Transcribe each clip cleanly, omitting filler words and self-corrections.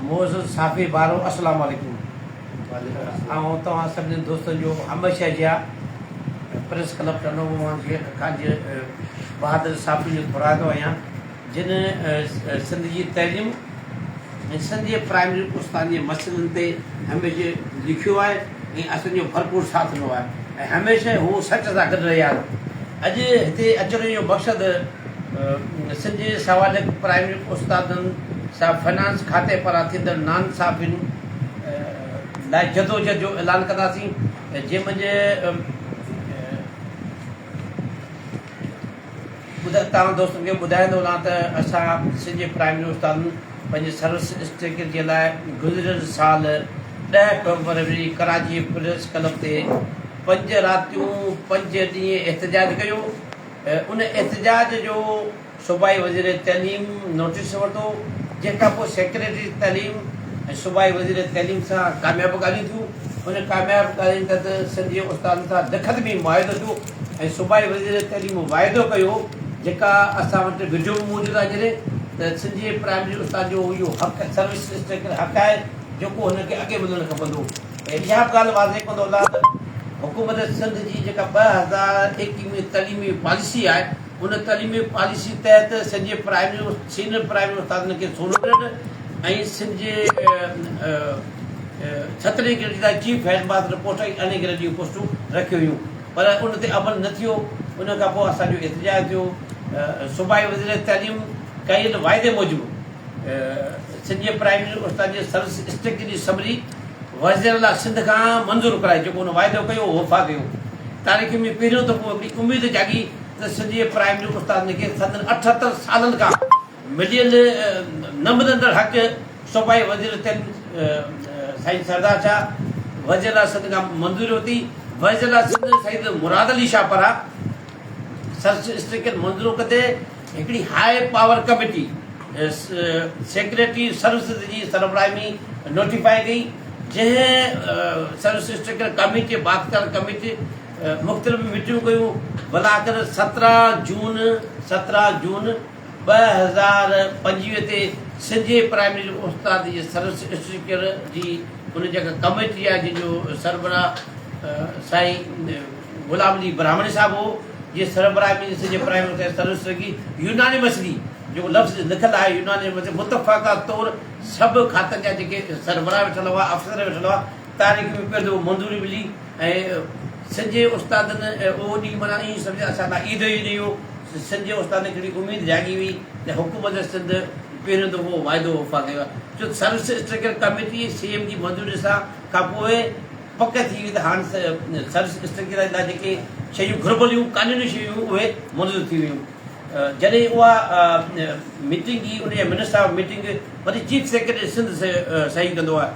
معزز صحافي ڀائرو السلام عليڪم. آئون توهان سڀني دوستن جو هميشه جيان پريس ڪلب ٽنڊو محمد خان جي بهادر صحافين جو ٿورائتو آهيان جن سنڌ جي تعليم ۽ سنڌ جي پرائمري استادن جي مسئلن تي هميشه لکيو آهي ۽ اسان جو ڀرپور ساٿ ڏنو آهي ۽ هميشه هو سچ سان گڏ رهيا آهن. اڄ هتي اچڻ جو مقصد سنڌ جي سوا لک پرائمري استادن سان فنانس کاتي پاران ٿيندڙ ناانصافين لاء جدوجهد جو اعلان ڪنداسين جنهن منجهه توهان دوستن کي ٻڌائيندو هلان ته اسان سنڌ جي پرائمري استادن پنهنجي سروس اسٽرڪچر جي لاء گذريل سال 10 فيبروري ڪراچي پريس ڪلب تي 5 راتيون 5 ڏينهن احتجاج ڪيو. ان احتجاج جو صوبائي وزير تعليم نوٽيس ورتو، جنهن کان پوء سيڪريٽري تعليم ۽ صوبائي وزير تعليم سان ڪامياب ڳالهيون ٿيون. ان ڪامياب ڳالهين تحت سنڌ جي استادن سان لکت ۾ معاهدو ٿيو ۽ صوبائي وزير تعليم واعدو ڪيو، جيڪا اسان وٽ وڊيو به موجود آهي جڏهن ته سنڌ جي پرائمري استاد جو اهو حق سروس اسٽرڪچر حق آهي، جيڪو هن کي اڳي ملڻ کپندو. ۽ اها به ڳالهه واضح ڪندو هلان ته حڪومت سنڌ جي جيڪا 2021 ۾ تعليمي پاليسي آهي ان تعليمي پاليسي تحت سنڌ جي پرائمري سينئر پرائمري استادن کي 16 گريڊ ۽ سنڌ جي سترهين گريڊ جي لاء چيف هيڊ ماستر پوسٽ ۽ ارڙهين گريڊ جون پوسٽون رکيون ويون پر ان تي عمل نه ٿيو. ان کان پوء اسان جو احتجاج ٿيو. صوبائي وزير تعليم ڪيل واعدي موجب سنڌ جي پرائمري استادن جي سروس اسٽرڪچر جي سمري وزيراعليٰ سنڌ کان منظور ڪرائي جيڪو هن واعدو ڪيو اهو وفا ڪيو. تاريخ ۾ پهريون دفعو هڪڙي اميد جاڳي ته سنڌ جي پرائمري استادن کي سندن 78 سالن کان مليل نه ملندڙ حق صوبائي وزير تعليم سائين سردار شاهه وزيراعليٰ سنڌ کان منظوري ورتي. وزيراعليٰ سنڌ سيد مراد علي شاهه پاران سروس اسٽرڪچر منظور ڪندي هڪڙي high power committee secretary services جي سربراهي ۾ نوٽيفائي ڪئي جنهن سروس اسٽرڪچر ڪميٽي بااختيار ڪميٽي مختلف ميٽنگون ڪيون بلاخر 17 جون 17 جون 2025 تي سنڌ جي پرائمري استاد جي سروس اسٽرڪچر جي ان جيڪا ڪميٽي آهي جنهن جو سربراهه سائين غلام علي براهمڻي صاحب هو، جي سربراهي ۾ سنڌ جي پرائمري استاد سروس لڳي. يونانيمسلي جيڪو لفظ لکيل آهي يونانيمسلي متفقه طور سڀ کاتن جا جيڪي سربراهه ويٺل هئا، افسر ويٺل هئا، تاريخ ۾ پهريون دفعو منظوري ملي ۽ سنڌ جي استادن اهو ڏينهن معنيٰ ائين سمجهه اسان لاء عيد جو ڏينهن هو. سنڌ جي استادن کي هڪڙي اميد جاڳي هئي ته حڪومت سنڌ پهريون دفعو واعدو وفا ڪيو آهي ڇو ته service structure committee C M جي منظوري سان کانپوء پڪ ٿي وئي ته هاڻ سروس اسٽرڪچر لاء جيڪي شيون گهربل هيون قانوني شيون هيون اهي منظور ٿي ويون. جڏهن اها ميٽنگ ٿي ان جا منسٽر آف ميٽنگ وري چيف سيڪريٽري سنڌ صحيح ڪندو آهي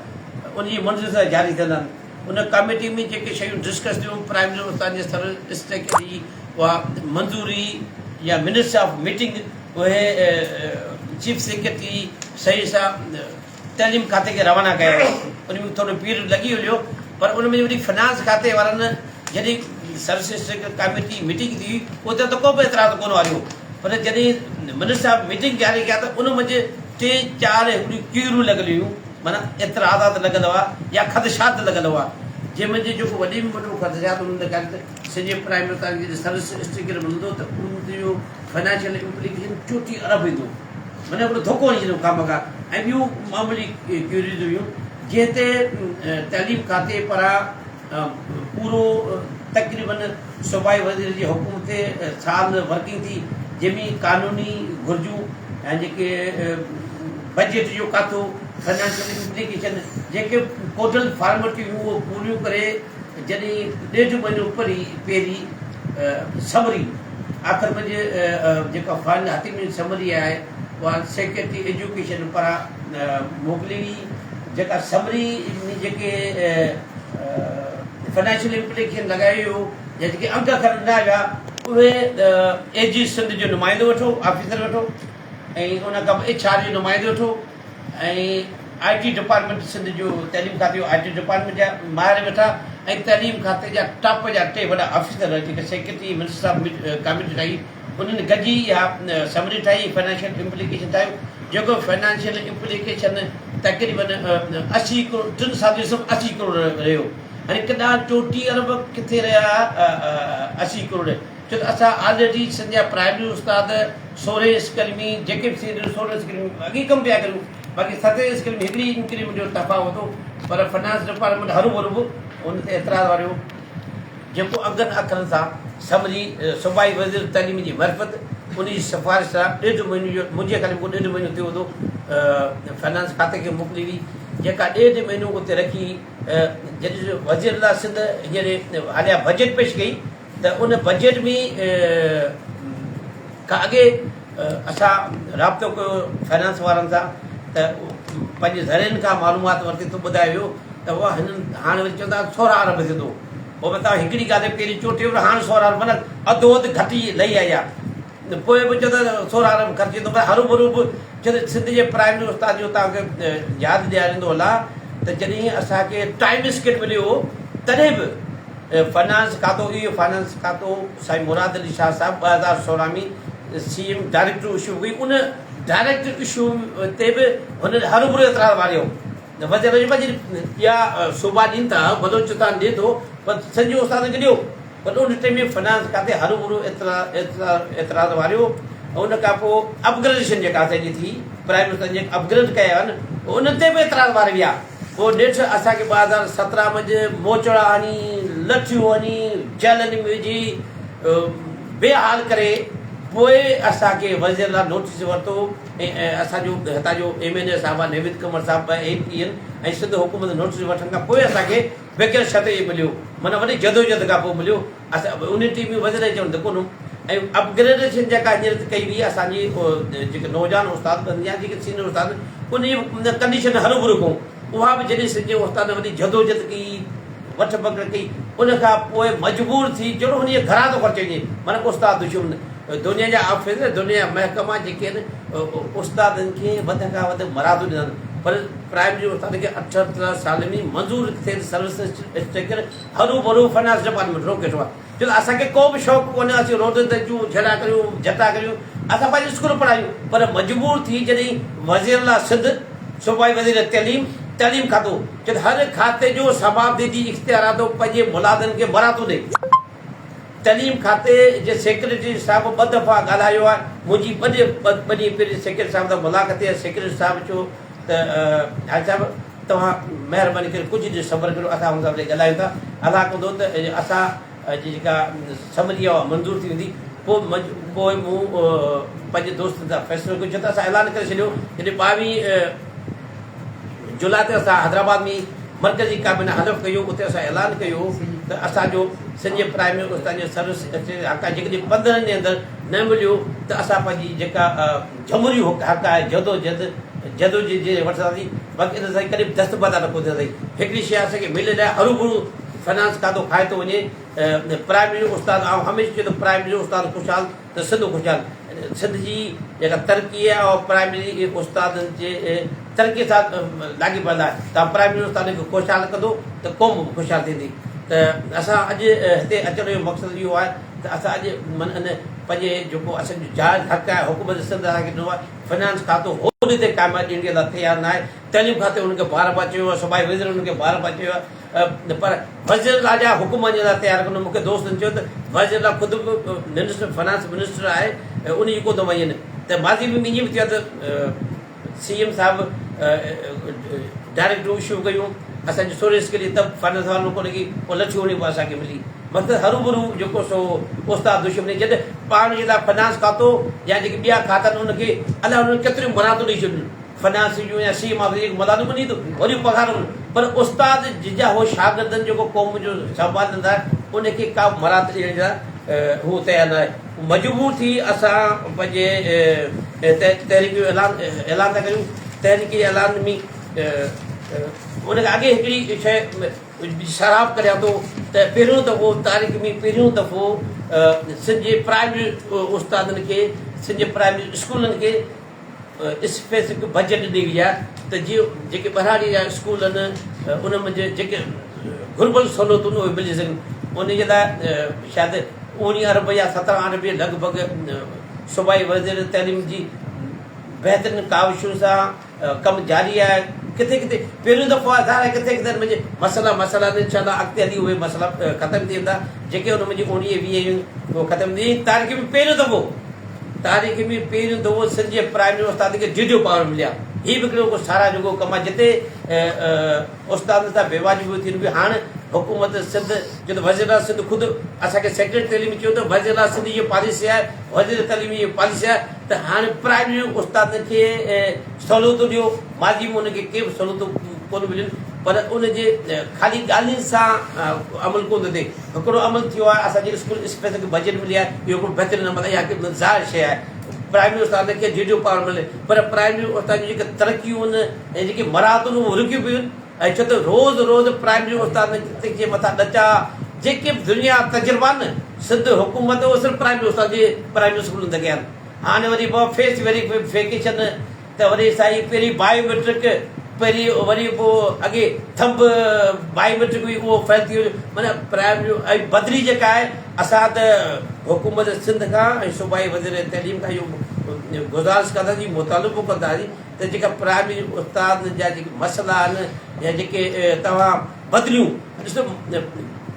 ان جي منظوري سان جاري ٿيندا آهن. ان ڪاميٽي ۾ جيڪي شيون ڊسڪس ٿيون پرائمري استادن جي سروس اسٽرڪچر جي اها منظوري يا منٽس آف ميٽنگ اهي چيف سيڪريٽري صحيح سان تعليم کاتي کي روانا ڪيا ويا. ان ۾ ٿورو پيريڊ لڳي هليو پر ان ۾ وري فنانس کاتي وارن جڏهن سروس اسٽرڪچر ڪاميٽي ميٽنگ ٿي اتي ته ڪو به اعتراض ڪونه آيو پر جڏهن منسٽر صاحب ميٽنگ جاري ڪيا ته ان منجهه ٽي چار هڪڙيون ڪيوريون لڳل هيون معنيٰ اعتراضات لڳل هئا يا خدشات لڳل هئا جنهن منجهه جيڪو وڏي ۾ وڏو خدشات انهن ڏيکاريو ته سڄي پرائمري تعليم جڏهن سروس اسٽرڪچر ملندو ته ان جو فنانشل امپليڪيشن 34 ارب ايندو. معنيٰ هڪڙو ڌوڪو هڻي ڇڏيو خامخواه ۽ ٻيون معمولي ڪيوريز هيون جنهن تي تعليم کاتي پاران پورو تقريبن صوبائي وزير جي حڪم تي سال ورڪنگ ٿي جنهن ۾ قانوني گهرجون ۽ جيڪي بجيٽ جو ڪاٿو فنانشل امپليڪيشن جيڪي ڪوڊل فارملٽيون هيون اهو پوريون ڪري جڏهن ڏيڍ مهينو پهرين سمري آخر منهنجي جيڪا فائنل حتمي سمري آهي اها سيڪريٽري ايجوڪيشن پاران موڪلي وئي جيڪا سمري ۾ جيڪي فنانشل امپليڪيشن لڳايو ويو يا جيڪي انگ اکر ڏنا ويا اهي اي جي سنڌ جو نمائندو ويٺو آفيسر ويٺو ۽ ان کان پوء ايڇ آر جو نمائندو ويٺو ۽ آء ٽي ڊپارٽمينٽ سنڌ جو تعليم کاتي جو آء ٽي ڊپارٽمينٽ جا ماهر ويٺا ۽ تعليم کاتي جا ٽاپ جا ٽي وڏا آفيسر جيڪي سيڪريٽري منسٽر صاحب ڪاميٽي ٺاهي انهن گڏجي اها سمري ٺاهي فنانشل امپليڪيشن ٺاهيو جيڪو فنانشل امپليڪيشن تقريبن 80 ڪروڙ ٽن سالن جو صرف 80 ڪروڙ رهيو. هاڻي ڪڏهن 34 ارب ڪٿي رهيا 80 ڪروڙ، ڇو ته اسان آلريڊي سنڌ جا پرائمري استاد 16 اسڪيل ۾ جيڪي به سينيئر 16 اسڪيل ۾ اڳي ڪم پيا ڪريون، باقي ستين اسڪيل ۾ هڪڙي انڪريمينٽ جو تفاوت هو، پر فنانس ڊپارٽمينٽ هروڀرو به ان تي اعتراض واريو، جيڪو انگن اکرن سان سمجهي صوبائي وزير تعليم جي معرفت ان جي سفارش سان ڏيڍ مهينو جو منهنجي خيال ۾ ڪو ڏيڍ مهينو ٿيو هوندو فنانس کاتي کي موڪلي وئي، جيڪا ڏيڍ مهينو اتي رکي جڏهن وزير اعليٰ سنڌ هينئر حاليه بجيٽ پيش ڪئي ته ان بجيٽ ۾ کان اڳي اسان رابطو ڪيو فنانس وارن سان ته پنهنجي ذريعن کان معلومات ورتي ته ٻڌايو ويو ته اها هنن هاڻي وري چوندا 16 ارب ٿيندو. پوء به توهان هڪڙي ڳالهه پهرين چوٽي پر هاڻ 16 ارب معنيٰ اڌو اڌ گهٽ ئي لهي آئي آهي. پوء به چوندا 16 ارب خرچ ٿيندو پر هروڀرو به ڇو ته سنڌ جي پرائمري استاد جو توهان کي ياد ڏياريندو هلان ته جڏهن اسان کي ٽائيم اسڪيل مليو هو تڏهن به فنانس کاتو اهو فنانس کاتو سائين مراد علي شاهه صاحب 2016 ۾ سي ايم ڊائريڪٽر اشو ڪئي، ان ڊائريڪٽر اشو تي به هن هروڀرو اعتراض واريو. وزير اعظم جڏهن ٻيا صوبا ڏين ٿا، بلوچستان ڏي ٿو پر سنڌ جي استادن کي ڏيو، پر ان ٽيم ۾ فنانس کاتي هروڀرو اعتراض واريو. ان کان پوء اپگريڊيشن جيڪا اسان جي ٿي، پرائمري استادن جيڪي اپگريڊ ڪيا ويا آهن انهن تي به اعتراض واري ويا. پوء نيٺ اسان کي 2017 منجهه موچڙا هڻي، لٺيون هڻي، جيلن ۾ وجهي بي حال ڪري پوء اسان کي وزير اعليٰ نوٽيس ورتو ۽ اسان جو هتان جو ايم اين اي صاحب آهي نويد قمر صاحب ٻه ايم پي آهن ۽ سنڌ حڪومت نوٽيس وٺڻ کان پوء اسان کي بغير شرط اهي مليو معنيٰ وڏي جدوجهد کان پوء مليو. اسان ان ٽيم ۾ وزير اعليٰ چوڻ ته ڪونه ۽ اپگريڊيشن جيڪا هينئر ڪئي وئي اسان جي جيڪي نوجوان استاد بن يا جيڪي سينئر استاد ان جي ڪنڊيشن هروڀرو ڪون اها به جڏهن سنڌ جي استادن وڏي جدوجهد ڪئي وٺ پڪڙ ڪئي ان کان پوء مجبور ٿي جهڙو هن جي گهران ٿو خرچ وڃي معنيٰ استاد دشمن دنيا جا آفيسر دنيا جا محڪما جيڪي آهن استادن کي وڌ کان وڌ مرادون ڏيندا آهن پر پرائمري استادن کي 78 سال ۾ منظور ٿيل سروس اسٽرڪچر هروڀرو فنانس ڊپارٽمينٽ روڪي ويٺو آهي ڇو ته اسان کي ڪو به شوق ڪونهي اسين روڊن تي اچون جهيڙا ڪريون جهٽا ڪريون اسان پنهنجي اسڪول پڙهايون پر مجبور ٿي جڏهن وزير اعليٰ سنڌ صوبائي وزير تعليم تعليم کاتو ڇو ته هر کاتي جو صوابديدي اختيار آهي ته پنهنجي ملازمن کي مراعتون ڏئي تعليم کاتي جي سيڪريٽري صاحب ٻه دفعا ڳالهايو آهي منهنجي ٻه ڏينهن پهرين سيڪريٽري صاحب سان ملاقات ٿي آهي سيڪريٽري صاحب چيو ته حاجي صاحب توهان مهرباني ڪري ڪجهه ڏينهن صبر ڪريو اسان هن سان وري ڳالهايون ٿا الله ڪندو ته اسان جي جيڪا سمري آهي اها منظور ٿي ويندي پوء پوء مون پنهنجي دوستن سان فيصلو ڪيو ڇو ته اسان اعلان ڪري ڇڏيو جڏهن 22 جولاء تي اسان حيدرآباد ۾ مرڪزي ڪابينا حلف ڪيو اتي اسان اعلان ڪيو ته اسان جو سنڌ جي پرائمري استادن جو سروس حق آهي جيڪڏهن 15 ڏينهن اندر نه مليو ته اسان پنهنجي جيڪا جمهوري حق آهي جدوجھد جدوجھد جي وٺنداسين باقي ان سان ڪڏهن به دستبردار نه ڪونه ٿينداسين. هڪڙي شيء اسان کي مليل آهي هروڀرو فنانس کاتو کائي ٿو وڃي پرائمري استاد آئون هميشه چوندو پرائمري استاد خوشحال ته سنڌ خوشحال سنڌ جي جيڪا ترقي آهي اها پرائمري استادن جي ترقي سان لاڳي پيل آهي توهان پرائمري استادن کي خوشحال ڪندو ته قوم به خوشحال ٿيندي ته اسان اڄ هتي اچڻ جو مقصد اهو آهي ته اسان اڄ من ان پنهنجي جيڪو اسان جو جائز حق آهي حڪومت سنڌ اسان کي ڏنو آهي فنانس کاتو هوڏ تي قائم آهي ڏيڻ جي لاء تيار نه آهي تعليم کاتي انهن کي بار بار چيو آهي صوبائي وزير انهن کي بار بار چيو آهي پر وزير اعليٰ جا حڪم مڃڻ لاء تيار ڪونه مون کي دوستن چيو ته وزير اعليٰ خود به منسٽر فنانس منسٽر آهي ان جي ڪو ٿو مڃين ته ماضي ۾ ائين به ٿيو آهي ته سي ايم صاحب ڊائريڪٽ اشو ڪيون اسان جي سورس ڪري ته فنانس وارن ڪونه ڪي پوء لٺيون هڻي پوء اسان کي ملي مطلب هروڀرو جيڪو سو استاد دشمني جڏهن پاڻ جي لاء فنانس کاتو يا جيڪي ٻيا کاتا آهن ان کي الائي انهن ڪيتريون مراعتون ڏئي ڇڏيون فنانس جون يا سي ايم آفيس جيڪي مراعتون ملي ته وڏيون پگهارون پر استاد جا هو شاگردن جيڪو قوم جو سنڀاليندا ان کي ڪا به مراعت ڏيڻ جي لاء هو تيار نه آهي مجبور ٿي اسان پنهنجي تحريڪ جو اعلان اعلان ٿا ڪريون تحريڪ جي اعلان ۾ ان کان اڳي هڪڙي شيء سراهه ڪريان ٿو ته پهريون دفعو تاريخ ۾ پهريون دفعو سنڌ جي پرائمري استادن کي سنڌ جي پرائمري اسڪولن کي اسپيسفڪ بجيٽ ڏني وئي آهي ته جيئن جيڪي ٻهراڙي جا اسڪول آهن ان منجهه جيڪي گهربل سهولتون اهي ملي سگهن ان جي لاء شايد 19 ارب يا 17 ارب لڳ ڀڳ صوبائي وزير تعليم جي بهترين ڪاوشن سان ڪم جاري آهي ڪٿي ڪٿي پهريون دفعو آهي ظاهر آهي ڪٿي ڪٿي ان ۾ مسئلا مسئلا آهن انشاء الله اڳتي هلي اهي مسئلا ختم ٿي ويندا جيڪي ان ۾ 19 20 آهن اهي ختم ٿي تاريخ ۾ پهريون دفعو تاريخ ۾ پهريون دفعو سنڌ جي پرائمري استاد کي ڊي ڊي او پاور مليا هي به هڪڙو ساراهه جوڳو ڪم آهي جتي استادن سان بيواجبيون ٿين پيون هاڻ حڪومت سنڌ جو ته وزير اعليٰ سنڌ خود اسان کي سيڪريٽري تعليم چيو ته وزير اعليٰ سنڌ جي پاليسي آهي وزير تعليم جي پاليسي آهي ته هاڻ پرائمري استادن کي سهولتون ڏيو ماضي ۾ انهن کي ڪي به سهولتون ڪونه مليون پر ان جي خالي ڳالهين سان عمل ڪونه ٿو ٿئي هڪڙو عمل ٿيو آهي اسان جي اسڪول اسپيس کي بجيٽ ملي آهي اهو هڪڙو بهترين عمل آهي اها ظاهر شيء آهي پرائمري استادن کي ڊي ڊي او پاور ملي پر پرائمري استادن جون جيڪي ترقيون آهن ۽ جيڪي مراعتون اهي رڪيون پيون آهن ۽ ڇو ته روز روز پرائمري استادن جي مٿان ڏچا جيڪي به دنيا تجربا آهن سنڌ حڪومت اهي صرف پرائمري استاد جي پرائمري اسڪولن تي ڪيا آهن هاڻي وري فيس ويريفڪيشن ته وري سائين پهرين بايو ميٽرڪ پهرين وري پوء اڳي ٿمب بايو ميٽرڪ هئي اهو فيل ٿي ويو معنيٰ پرائمري ۽ بدلي جيڪا آهي اسان ته حڪومت سنڌ کان ۽ صوبائي وزير تعليم کان اهو گذارش ڪنداسين مطالبو ڪنداسين ته جيڪا پرائمري استاد جا جيڪي مسئلا آهن يا جيڪي توهان بدليون ڏسو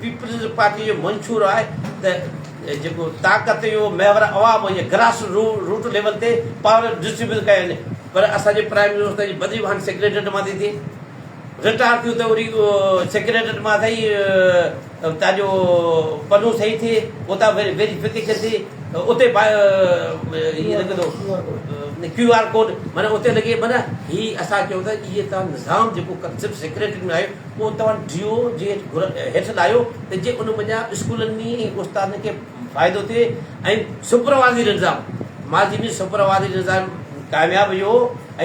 پيپلز پارٽي جو منشور آهي ته جيڪو طاقت جو محور عوام هجي گراس روٽ ليول تي پاور ڊسٽريبيوٽ ڪيا وڃي پر اسان جي پرائمري استاد جي بدلي به هاڻي سيڪريٽريٽ مان ٿي ٿئي رٽائر ٿيو ته وري سيڪريٽريٽ مان صحيح تان جو پنو صحيح ٿئي اتان ويريفڪيشن ٿئي اتي هي لڳندو ڪيو آر ڪوڊ معنيٰ اتي لڳي معنيٰ هي اسان چئون ٿا اهي تان نظام جيڪو ڪنسيپٽ سيڪريٽريٽ ۾ آيو اهو توهان ڊي او جي هيٺ لايو ته جي ان منجهان اسڪولن ۾ ۽ استادن کي فائدو ٿئي ۽ سپروائزري نظام ماضي ۾ سپروائزري نظام ڪامياب ويو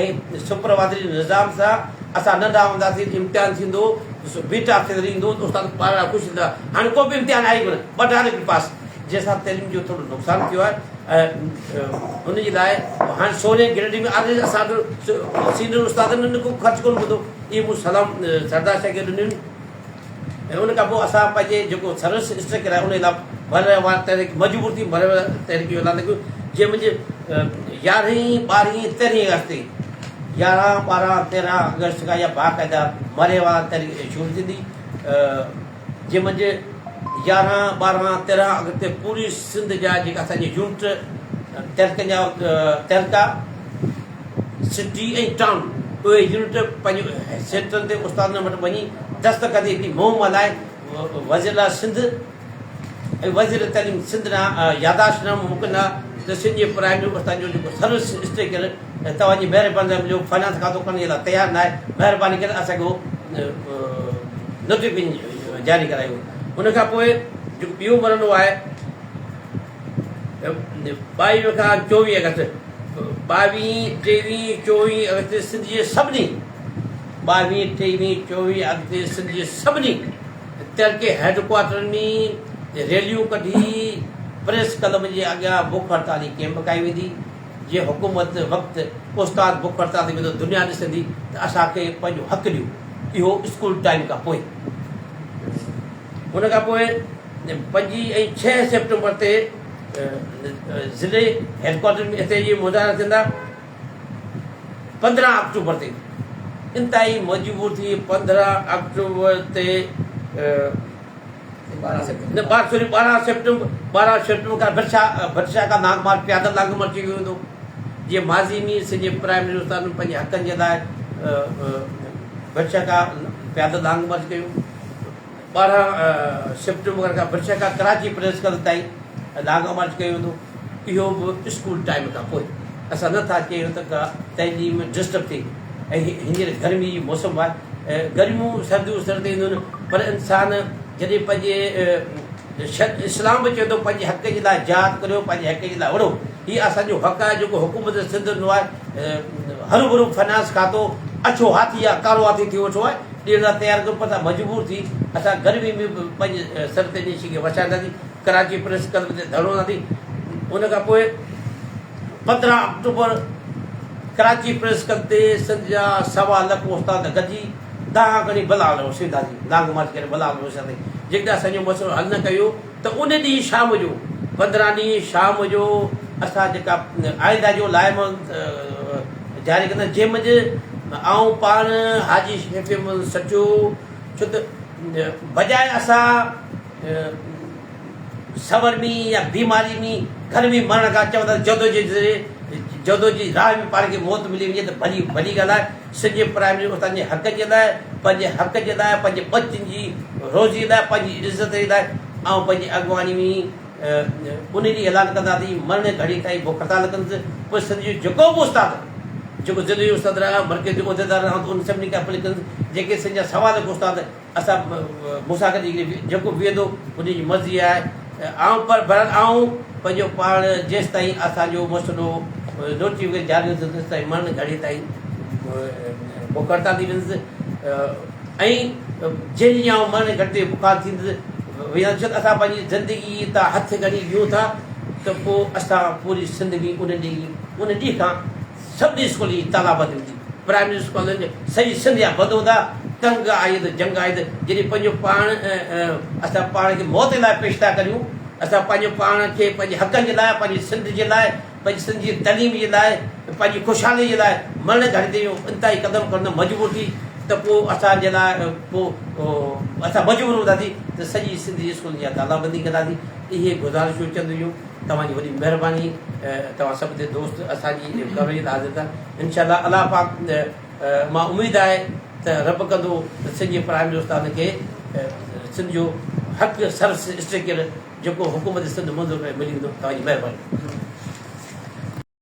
۽ سپروائزري نظام سان اسان ننڍا هونداسين امتحان ٿيندو بيٽا آفيسر ايندو ته استاد ٻارڙا خوش ٿيندا هاڻي ڪو به امتحان آهي ڪونه ٻه ڊائريڪٽ پاس جنهن سان تعليم جو ٿورو نقصان ٿيو آهي ۽ ان جي لاء هاڻي سورهين گريڊ ۾ آلريڊي اسان سينئر استادن ڪو خرچ ڪونه پوندو اهي مون سلام سردار شاهه کي ڏنيون ۽ ان کان پوء اسان پنهنجي جيڪو سروس اسٽرڪچر آهي ان لاء مرحلي وار تحريڪ مجبور ٿي مرحلي وار تحريڪ جو اعلان ڪيو جنهن منجهه يارهين ٻارهين تيرهين اگست تي 11 12 13 اگست کان اها باقاعده مرحلي وار تحريڪ شروع ٿيندي جنهن منجهه 11 12 13 اگست تي پوري سنڌ جا جيڪا اسان جي يونٽ تحريڪن جا تحريڪا سٽي ۽ ٽائون اهي يونٽ پنهنجي سينٽرن تي استادن وٽ وڃي دستخط جي هڪڙي مهم هلائي وزير اعليٰ سنڌ ۽ وزير تعليم سنڌ ڏانهن ياداشت نامو موڪليندا ته سنڌ جي پرائمري استادن جو جيڪو سروس اسٽرڪچر توهان جي مهرباني سان مليو فنانس کاتو ڪرڻ جي لاء تيار ناهي مهرباني ڪري اسان کي اهو نوٽيفڪيشن جاري ڪرايو ان کان پوء جيڪو ٻيو مرحلو آهي 22 کان 24 اگست 22 23 24 اگست سنڌ جي سڀني 22 23 24 اگست سنڌ جي سڀني تعلقي هيڊ ڪوارٽرن ۾ ريليون ڪڍي پريس ڪلب جي اڳيان بک هڙتالي ڪيمپ ڪائي ويندي جي حڪومت وقت استاد بک هڙتال تي ويندو دنيا ڏسندي ته اسان کي پنهنجو حق ڏيو اهو اسڪول ٽائيم کان پوء ان کان پوء 5 ۽ 6 سيپٽمبر تي ضلعي هيڊڪوارٽر ۾ احتجاجي مظاهرا ٿيندا. 15 آڪٽوبر تي انتهائي مجبور ٿي 15 آڪٽوبر تي نه سوري 12 سيپٽمبر 12 سيپٽمبر کان ڀٽشا ڀٽشا کان لانگ مارچ پيادل لانگ مارچ ڪيو ويندو جيئن ماضي ۾ سنڌ جي پرائمري استادن پنهنجي حقن جي لاء ڀٽشا کان پيادل لانگ مارچ ڪيو 12 سيپٽمبر کان ڀرشا کان ڪراچي پريس ڪلب تائين لانگ مارچ ڪيو ويندو اهو به اسڪول ٽائيم کان پوء اسان نه ٿا چاهيون ته ڪا تعليم ڊسٽرب ٿئي ۽ هينئر گرمي جي موسم آهي گرميون سرديون سر تي اينديون آهن پر انسان جڏهن پنهنجي اسلام به چوي ٿو پنهنجي حق جي لاء جهاد ڪريو پنهنجي حق جي لاء وڙهو هي اسان جو حق آهي جيڪو حڪومت سنڌ ڏنو آهي هروڀرو فنانس کاتو اڇو هاٿي يا ڪارو هاٿي ٿي ويٺو آهي ڏيڻ لاء تيار ڪيو پر اسان مجبور ٿي اسان گرمي ۾ به پنهنجي سر تي انهي شي کي وسائينداسين ڪراچي پريس ڪلب تي ڌرڻو هڻنداسين ان کان پوء 15 آڪٽوبر ڪراچي پريس ڪلب تي سنڌ جا سوا لک استاد گڏجي دانهن کڻي بلال وسينداسين لانگ مارچ ڪري بلال وسينداسين جيڪڏهن اسان جو مسئلو حل نه ڪيو ته ان ڏينهن شام جو 15 ڏينهن شام جو اسان جيڪا آئنده جو لائحه جاري ڪندا جنهن منجهه آئون پاڻ حاجي شفيع محمد سچو ڇو ته بجاء اسان صبر ۾ يا بيماري ۾ گهر ۾ مرڻ کان چوندا ته جدوجهد ذريعي جدوجهد جي راهه ۾ پاڻ کي موت ملي وڃي ته ڀلي ڀلي ڳالهه آهي. سنڌ جي پرائمري استادن جي حق جي لاء، پنهنجي حق جي لاء، پنهنجي ٻچن جي روزي لاء، پنهنجي عزت جي لاء آئون پنهنجي اڳواڻي ۾ ان ڏينهن اعلان ڪنداسين، مرڻ گهڙي تائين بک هڙتال ڪندس، پوء سنڌ جو جيڪو به استاد جيڪو ضلعي جو صدر آهيان، مرڪزي جو عهديدار آهيان ته انهن سڀني کي اپيل ڪندس جيڪي سنڌ جا سوا لک استاد اسان مون سان گڏ جيڪو به ويهندو ان جي مرضي آهي آئون پر بهرحال آئون پنهنجو پاڻ جيستائين اسان جو مسئلو نوٽيفڪيشن جاري نه ٿيندو تيستائين مرڻ گهڙي تائين بک هڙتال تي ويندس ۽ جنهن ڏينهن آئون مرڻ گهڙي تائين بکار ٿيندس ويندس ڇو ته اسان پنهنجي زندگي تان هٿ کڻي ويهون ٿا ته پوء اسان پوري سنڌ ۾ ان ڏينهن ان ڏينهن کان سڀني اسڪولن جي تالا بند هوندي، پرائمري اسڪولن سڄي سنڌ جا بند هوندا، تنگ آئي ته جنگ آئي ته جڏهن پنهنجو پاڻ اسان پاڻ کي موت جي لاء پيش ٿا ڪريون، اسان پنهنجو پاڻ کي پنهنجي حقن جي لاء، پنهنجي سنڌ جي لاء، پنهنجي سنڌ جي تعليم جي لاء، پنهنجي خوشحالي جي لاء مرڻ گهڙي تائين انتهائي قدم کڻڻ مجبور ٿي ته پوء اسان جي لاء پوء اسان مجبور هونداسين ته سڄي سنڌ جي اسڪولن جي تالا بندي ڪنداسين. اهي گذارشون چند هيون. توهان جي وڏي مهرباني توهان سڀ تي دوست اسان جي ڪوريج تي حاضر ٿيا انشاء الله الله پاڪ مان اميد آهي ته رب ڪندو ته سنڌ جي پرائمري استادن کي سنڌ جو حق سروس اسٽرڪچر جيڪو حڪومت سنڌ منظور ڪري ملي ويندو توهان جي مهرباني.